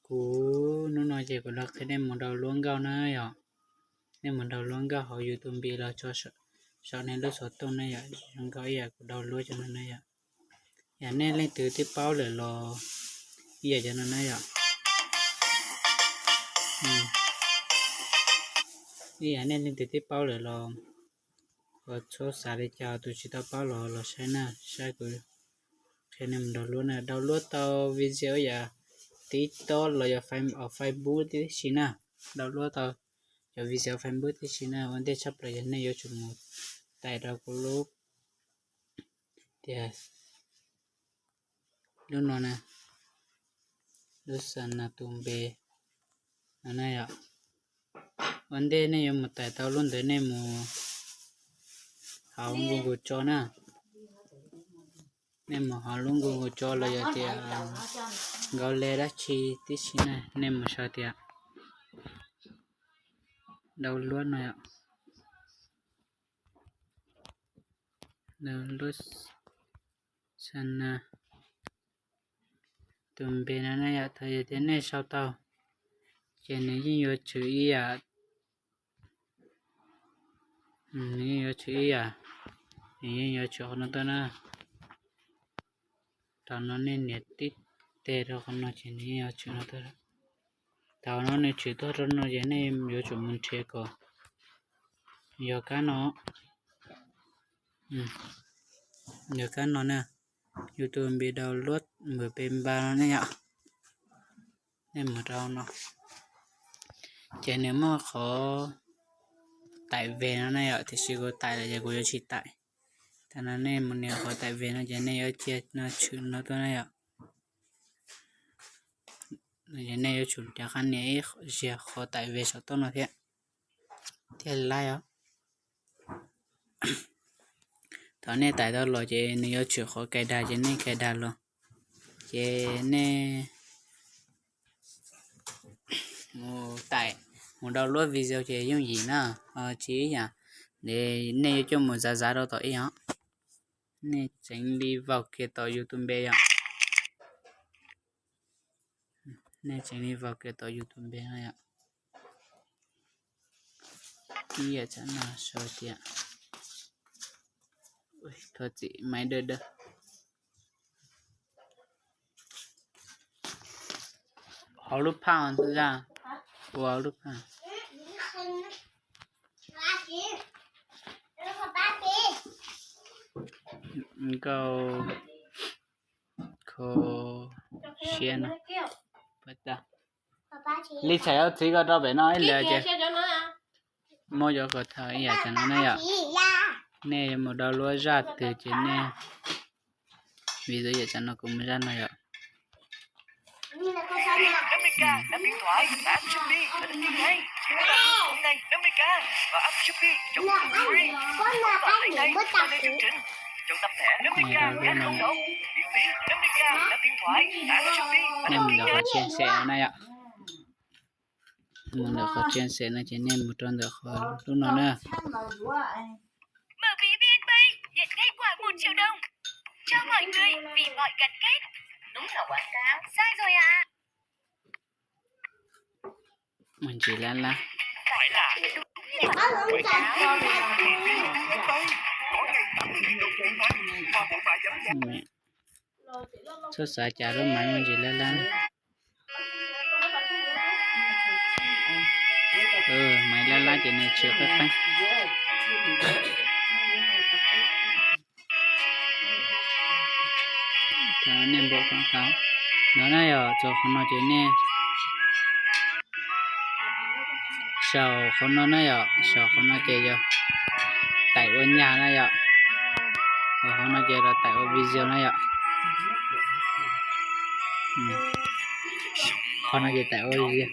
Kuv hnub no ces kuv los qhia nej mus download nkauj na yom. Nej mus download nkauj hauv YouTube npe los tso saum nej lub xov tooj na yom, zoo nkauj ib yam kuv download cov no na yom. Yam nej leej twg twb paub lawm los ib yam cov no na yom. Ib yam nej leej twg twb paub lawm los txhob xav li cas, tus tsis tau paub los los saib na, saib kuv qhia nej mus download na. Download tau video yam TikTok los yog Facebook tib si na. Download tau cov video Facebook tib si na. Ua ntej tshaj plaws yog nej yuav tsum mus tais rau kuv lub, tias lub no na, lub Xanas tus npe no na yom. Ua ntej nej yuav mus tais tau lub ntawd nej mus hauv Google tso na. Nej mus hauv lub Google tso los yog tias nkaus le dab tsi tib si na, nej mus sau tias download no yom. Download Xanas tus npe no na yom. Thaum yog tias nej sau tau ces nws yeej yuav tshwm ib yam, nws yeej yuav tshwm ib yam, nws yeej yuav tshwm qhov no tuaj na. Thaum no nej nias tib teg rau qhov no ces nws yeej yuav tshwm no tuaj. Thaum no nws tshwm tuaj rau no ces nej yuav tsum mus nrhiav kom yog kab no, yog kab no na. YouTube npe download npawm pes npas no ne yom. Nej mus rau no ces nws muaj qhov taim ve no na yom, tiam sis kuv taim lawm ces kuv yuav tsis taim. Thaum no nej mus nias qhov taim ve no ces nej yuav cia no tshwm no tuaj na yom. Ces nej yuav tsum rov qab nias ib zaug qhov taim ve saum toj no thiab, thiaj laib os. Thaum nej taim tau los ces nws yuav tshwm qhov kais dag ces nej kais dag los. Ces nej mus taim, mus download video ces yooj yim na, tsis ib yam. Nej yuav coj mus zav zav rau tom ib os. Nej tseem li vaus kiag tom YouTube npe yom. Nej tseem li vaus kiag tom YouTube npe no yom. Ib yam tsam no sau tias, thov txim maiv dawb dawb. Hauv lub phaj zaj, ua lub phaj nkauj kho siab no. Li txhais yov txiv ko rau pem no ib ntawd ces muab cov ko thaum ib yam tsam no ne yom. Nej yuav mus download zaj twg ces nej vim tau yam tsam no kuv mus zaj no yom. Nej mus ntawm qhov chia sẻ no na yom. Mus ntawm qhov chia sẻ no ces nej mus rau ntawm qhov lub no na. Mus ntsis lab lab. Txhob xav cas lub maiv mus ntsis lab lab. Maiv lab lab ces nws tshwm qeeb qeeb. Nej npaum qhov no na yom, txog qhov no ces nej saum qhov no na yom, saum qhov no ces yog taim ua nyag na yom, qhov no ces los taim ua video na yom. Qhov no ces taim ua video.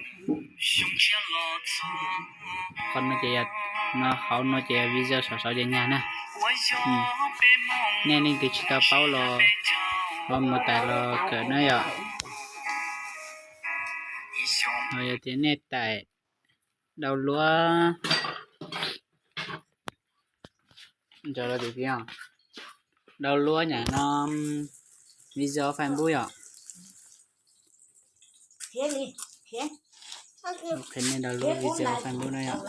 Qhov no ces yog, no hauv no ces yog video, saum saud ces nyag na. Nej leej twg tsis tau paub los ho mus taim los kawm na yom. Yog tias nej taim download, download nyam no video Facebook yom. Qhia nej download video Facebook no yom.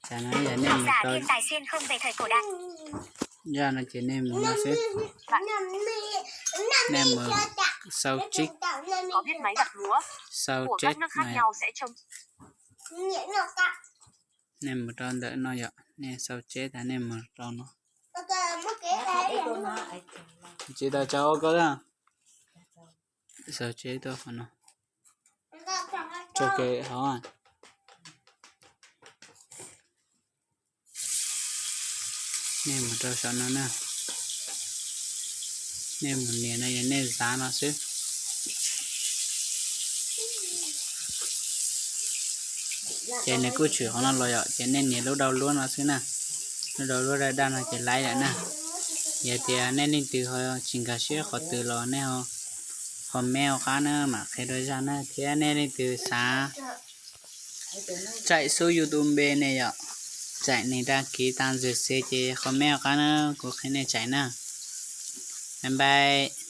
Tam no yog nej mus rau, yog no ces nej mus no xwb. Nej mus sau tsib, sau tsib no yom. Nej mus rau ntawm no yom, nej sau tsib tas nej mus rau no. Tsis tau tso ua koj a. Sau tsib tuaj qhov no. Tso kev hov. Nej mus rau saum no na. Nej mus nias no yog nej xav no xwb. Ces nws kuj tshwm qhov no los yom, ces nej nias lub download no xwb na. Lub download daj daj no ces laib lawm na. Yog tias nej leej twg ho tsis nkag siab qhov twg los nej ho comment hauv qab na mam qhia dua zaj na, thiab nej leej twg xav tsaim xub YouTube ne yom, tsaim nws dag kiv tas ntxwg xes ces comment hauv qab na, kuv qhia nej tsaim na. Bye bye.